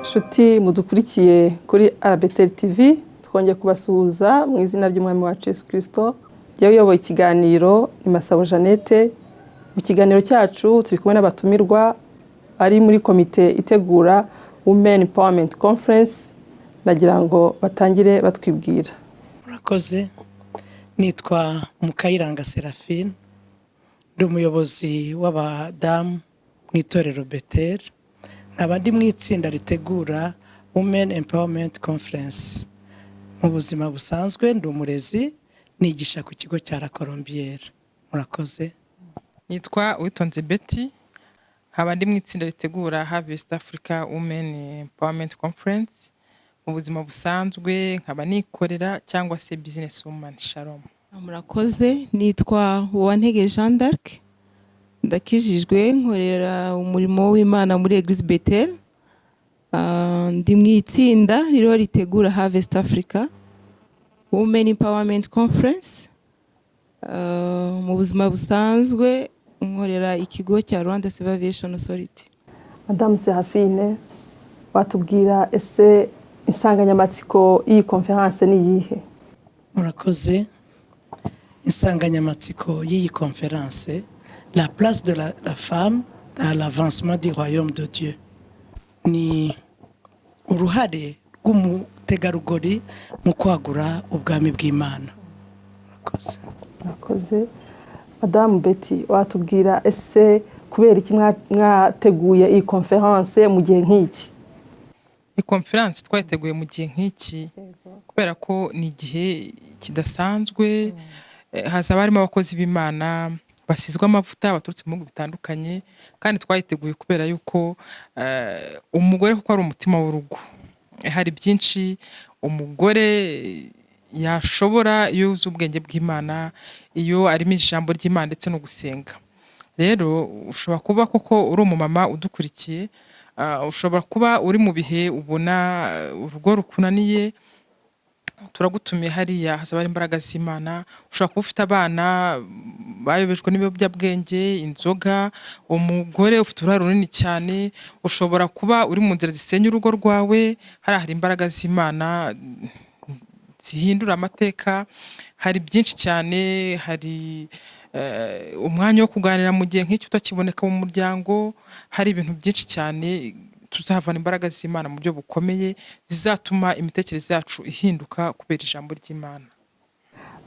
Nshuti mudukurikiye kuri RBTL TV, twongeye kubasuhuza mu izina ry'Umwami wacu Yesu Kirisito. Jyewe uyoboye ikiganiro ni Masabo Jeannette. Mu kiganiro cyacu turi kumwe n'abatumirwa ari muri komite itegura Women Empowerment Conference. Nagira ngo batangire batwibwira. Murakoze. Nitwa Mukayiranga Seraphine, ndi umuyobozi w'abadamu mu itorero Beteri, nkaba ndi mu itsinda ritegura Women Empowerment Conference. Mu buzima busanzwe ndi umurezi, nigisha ku kigo cya La Colombière. Murakoze. Nitwa Uwitonze Betty, nkaba ndi mu itsinda ritegura Harvest Africa Women Empowerment Conference. Mu buzima busanzwe nkaba nikorera cyangwa se business woman. Shalom. Murakoze. Nitwa Uwantege Jean d'Arc, ndakijijwe, nkorera umurimo w'Imana muri Eglise Bethel. Ndi mu itsinda ririho ritegura Harvest Africa Women Empowerment Conference. Mu buzima busanzwe nkorera ikigo cya Rwanda Civil Aviation Authority. Madamu Seraphine, watubwira ese insanganyamatsiko y'iyi conference ni iyihe? Murakoze. Insanganyamatsiko y'iyi conférence: la place de la femme dans l'avancement du royaume de Dieu, ni uruhare rw'umutegarugori mu kwagura ubwami bw'Imana. Murakoze. Murakoze. Madamu Betty, watubwira ese kubera iki mwateguye iyi conference mu gihe nk'iki? Iyi conference twayiteguye mu gihe nk'iki kubera ko ni igihe kidasanzwe. Hazaba harimo abakozi b'Imana basizwe amavuta baturutse mu bihugu bitandukanye, kandi twayiteguye kubera yuko umugore kuko ari umutima w'urugo. Hari byinshi umugore yashobora iyo yuzuye ubwenge bw'Imana, iyo arimo ijambo ry'Imana ndetse no gusenga. Rero ushobora kuba koko uri umumama udukurikiye, ushobora kuba uri mu bihe ubona urugo rukunaniye, turagutumiye. Hariya hazaba hari imbaraga z'Imana. Ushobora kuba ufite abana bayobejwe n'ibiyobyabwenge, inzoga, umugore ufite uruhare runini cyane. Ushobora kuba uri mu nzira zisenya urugo rwawe, hariya hari imbaraga z'Imana zihindura amateka. Hari byinshi cyane, hari umwanya wo kuganira mu gihe nk'icyo utakiboneka mu muryango. Hari ibintu byinshi cyane tuzahavana imbaraga z'Imana mu buryo bukomeye, zizatuma imitekerereze yacu ihinduka kubera ijambo ry'Imana.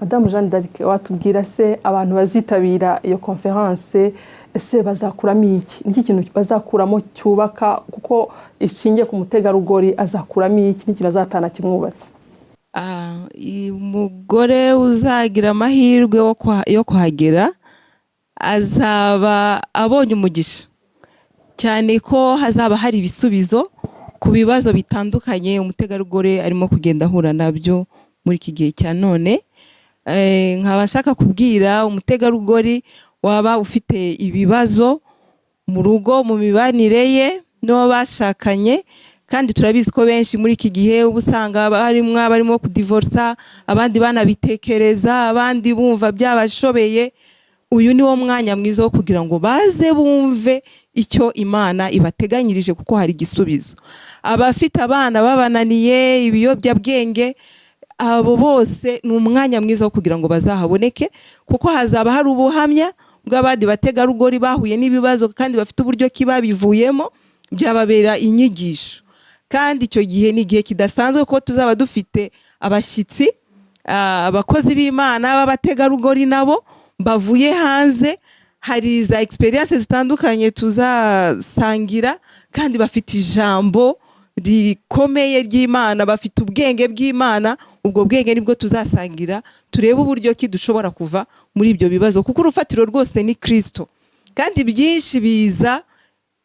Madamu Jeanne d'Arc, watubwira se abantu bazitabira iyo conference ese bazakuramo iki? Niki kintu bazakuramo cyubaka, kuko ishingiye ku mutegarugori? Azakuramo iki n'ikintu azatana kimwubatse? Umugore uzagira amahirwe yo kuhagera azaba abonye umugisha cyane, ko hazaba hari ibisubizo ku bibazo bitandukanye umutegarugori arimo kugenda ahura nabyo muri iki gihe cya none. Nkaba nshaka kubwira umutegarugori waba ufite ibibazo mu rugo, mu mibanire ye n'uwo bashakanye, kandi turabizi ko benshi muri iki gihe uba usanga harimo abarimo kudivorsa, abandi banabitekereza, abandi bumva byabashobeye. Uyu ni wo mwanya mwiza wo kugira ngo baze bumve icyo Imana ibateganyirije, kuko hari igisubizo. Abafite abana babananiye, ibiyobyabwenge, abo bose ni umwanya mwiza wo kugira ngo bazahaboneke, kuko hazaba hari ubuhamya bw'abandi bategarugori bahuye n'ibibazo kandi bafite uburyo ki babivuyemo, byababera inyigisho. Kandi icyo gihe ni igihe kidasanzwe, kuko tuzaba dufite abashyitsi, abakozi b'Imana b'abategarugori nabo bavuye hanze. Hari za experience zitandukanye tuzasangira, kandi bafite ijambo rikomeye ry'Imana, bafite ubwenge bw'Imana. Ubwo bwenge nibwo tuzasangira, turebe uburyo ki dushobora kuva muri ibyo bibazo, kuko urufatiro rwose ni Kirisito. Kandi byinshi biza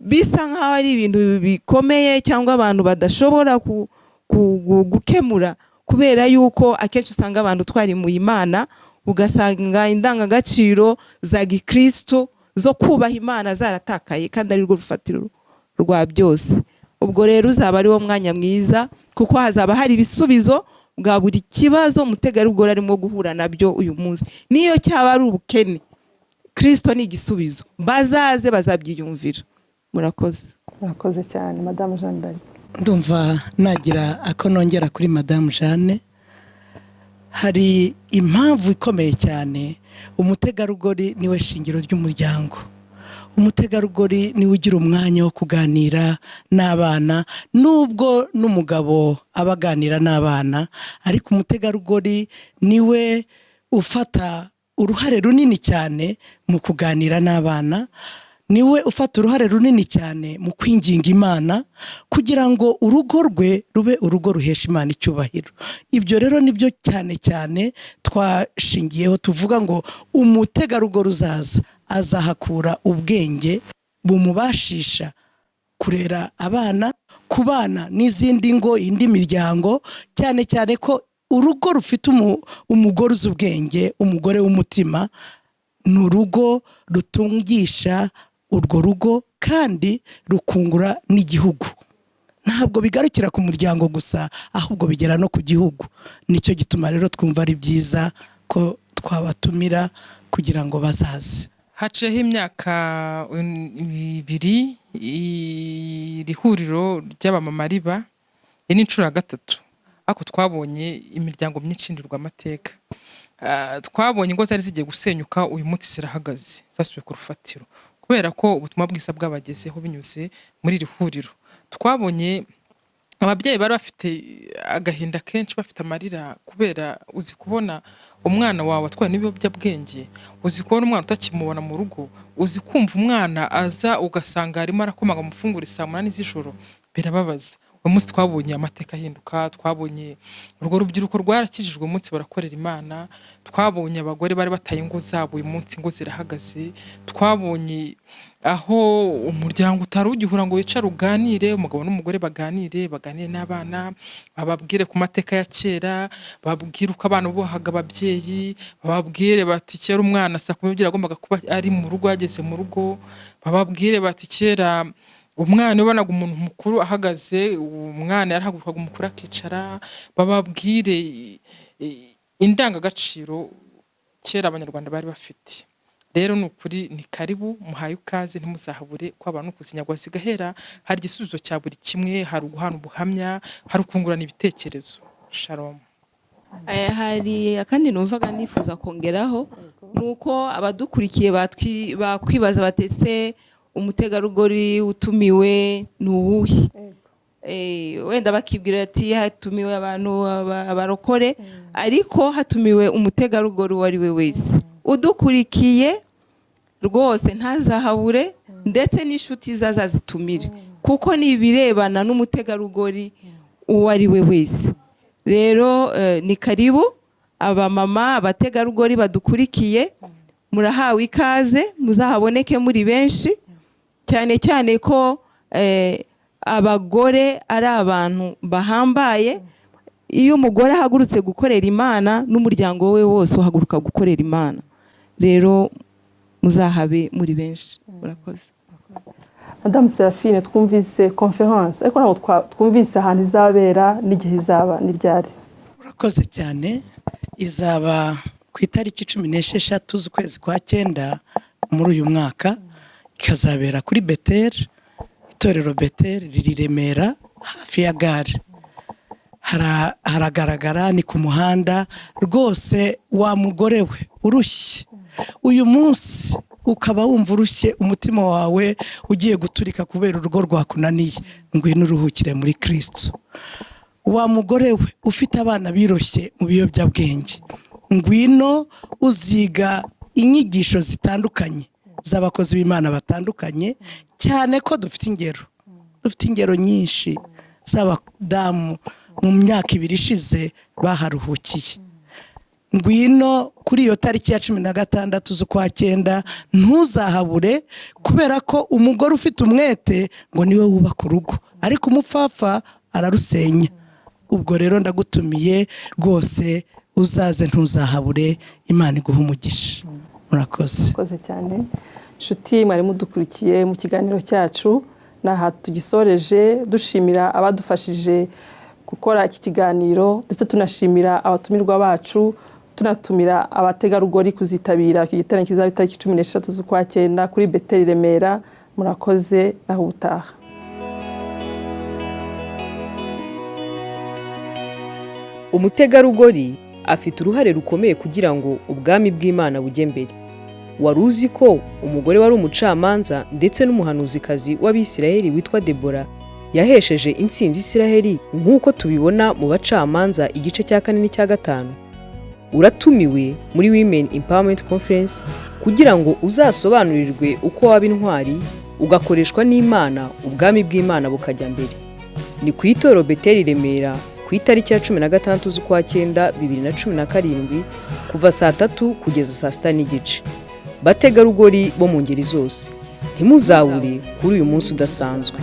bisa nk'aho ari ibintu bikomeye cyangwa abantu badashobora gukemura, kubera yuko akenshi usanga abantu twarimuye Imana, ugasanga indangagaciro za gikristo zo kubaha Imana zaratakaye, kandi ari rwo rufatiro rwa byose. Ubwo rero uzaba ari wo mwanya mwiza, kuko hazaba hari ibisubizo bwa buri kibazo umutegarugori arimo guhura nabyo uyu munsi. Niyo cyaba ari ubukene, Kirisito ni igisubizo. Bazaze, bazabyiyumvira. Murakoze. Murakoze cyane, Madamu Jeanne d'Arc. Ndumva nagira ako nongera kuri Madamu Jeanne. Hari impamvu ikomeye cyane. Umutegarugori niwe shingiro ry'umuryango. Umutegarugori niwe ugira umwanya wo kuganira n'abana, nubwo n'umugabo aba aganira n'abana, ariko umutegarugori niwe ufata uruhare runini cyane mu kuganira n'abana, niwe ufata uruhare runini cyane mu kwinginga Imana kugira ngo urugo rwe rube urugo ruhesha Imana icyubahiro. Ibyo rero nibyo cyane cyane twashingiyeho tuvuga ngo umutegarugori uzaza azahakura ubwenge bumubashisha kurera abana, kubana n'izindi ngo, indi miryango, cyane cyane ko urugo rufite umugore uzi ubwenge, umugore w'umutima, ni urugo rutungisha urwo rugo kandi rukungura n'igihugu. Ntabwo bigarukira ku muryango gusa, ahubwo bigera no ku gihugu. Nicyo gituma rero twumva ari byiza ko twabatumira kugira ngo bazaze. Haciyeho imyaka 2 iri huriro ry'abamama riba, iyi ni inshuro ya 3, ariko twabonye imiryango myinshi ihindurirwa amateka. Twabonye ingo zari zigiye gusenyuka, uyu munsi zirahagaze, zasubiye ku rufatiro kubera ko ubutumwa bwiza bwabagezeho binyuze muri iri huriro. Twabonye ababyeyi bari bafite agahinda kenshi, bafite amarira, kubera uzi kubona umwana wawe atwawe n'ibiyobyabwenge, uzi kubona umwana utakimubona mu rugo, uzi kumva umwana aza ugasanga arimo arakomaga amafunguro saa 8 z'ijoro, birababaza. Uyu munsi twabonye amateka ahinduka, twabonye urwo rubyiruko rwarakijijwe umunsi barakorera Imana, twabonye abagore bari bataye ingo zabo, uyu munsi ingo zirahagaze, twabonye aho umuryango utari ugihura ngo wicare uganire, umugabo n'umugore baganire, baganire n'abana, bababwire ku mateka ya kera, bababwire uko abana bubahaga ababyeyi, bababwire bati kera umwana saa 12 agombaga kuba ari mu rugo, yageze mu rugo, bababwire bati kera umwana ubonaga umuntu mukuru ahagaze, umwana yarahagurukaga umukuru akicara, bababwire indangagaciro kera Abanyarwanda bari bafite. Rero ni ukuri ni karibu, muhaye ikaze, ntimuzahabure ko abantu kuzinyagwa zigahera. Hari igisubizo cya buri kimwe, hari uguhana ubuhamya, hari ukungurana ibitekerezo. Shalom. Hari akandi numvaga nifuza kongeraho, nuko abadukurikiye bakwibaza batese umutegarugori utumiwe ni uwuhe? Wenda bakibwira ati hatumiwe abantu abarokore, ariko hatumiwe umutegarugori uwo ari we wese udukurikiye rwose ntazahabure, ndetse n'inshuti zazazitumire, kuko ni ibirebana n'umutegarugori uwo ari we wese. Rero ni karibu abamama, abategarugori badukurikiye, murahawe ikaze, muzahaboneke muri benshi, cyane cyane ko abagore ari abantu bahambaye. Iyo umugore ahagurutse gukorera Imana, n'umuryango we wose uhaguruka gukorera Imana. Rero muzahabe muri benshi. Murakoze. Madame Seraphine, twumvise conference, ariko ntabwo twumvise ahantu izabera n'igihe izaba n'iryari. Murakoze cyane. Izaba ku itariki 16 z'ukwezi kwa 9 muri uyu mwaka, ikazabera kuri Bethel, itorero Bethel riri Remera hafi ya gare. Haragaragara ni ku muhanda rwose. Wa mugore we urushye uyu munsi, ukaba wumva urushye, umutima wawe ugiye guturika kubera urugo rwakunaniye, ngwino uruhukire muri Kristo. Wa mugore we ufite abana biroshye mu biyobyabwenge, ngwino uziga inyigisho zitandukanye z'abakozi b'Imana batandukanye, cyane ko dufite ingero nyinshi z'abadamu mu myaka 2 ishize baharuhukiye. Ngwino kuri iyo tariki ya 16 z'ukwa 9, ntuzahabure, kubera ko umugore ufite umwete ngo niwe wubaka urugo, ariko umupfapfa ararusenya. Ubwo rero ndagutumiye rwose, uzaze ntuzahabure. Imana iguhe umugisha. Murakoze. Murakoze cyane. Nshuti mwari mudukurikiye mu kiganiro cyacu, naha tugisoreje dushimira abadufashije gukora iki kiganiro, ndetse tunashimira abatumirwa bacu, tunatumira abategarugori kuzitabira iki giterane kizaba itariki 16 z'ukwa 9 kuri Bethel Remera. Murakoze, naho ubutaha. Umutegarugori afite uruhare rukomeye kugira ngo ubwami bw'Imana bujye mbere. Wari uzi ko umugore wari umucamanza ndetse n'umuhanuzikazi w'Abisiraheli witwa Debora yahesheje intsinzi Isiraheli, nk'uko tubibona mu Bacamanza igice cya kane n'icya gatanu? Uratumiwe muri Women Empowerment Conference kugira ngo uzasobanurirwe uko waba intwari, ugakoreshwa n'Imana, ubwami bw'Imana bukajya mbere. Ni ku Itorero Beteli Remera, ku itariki ya 16 z'ukwa cyenda 2017, kuva saa 3 kugeza saa 6:30. Bategarugori bo mu ngeri zose, ntimuzabure kuri uyu munsi udasanzwe.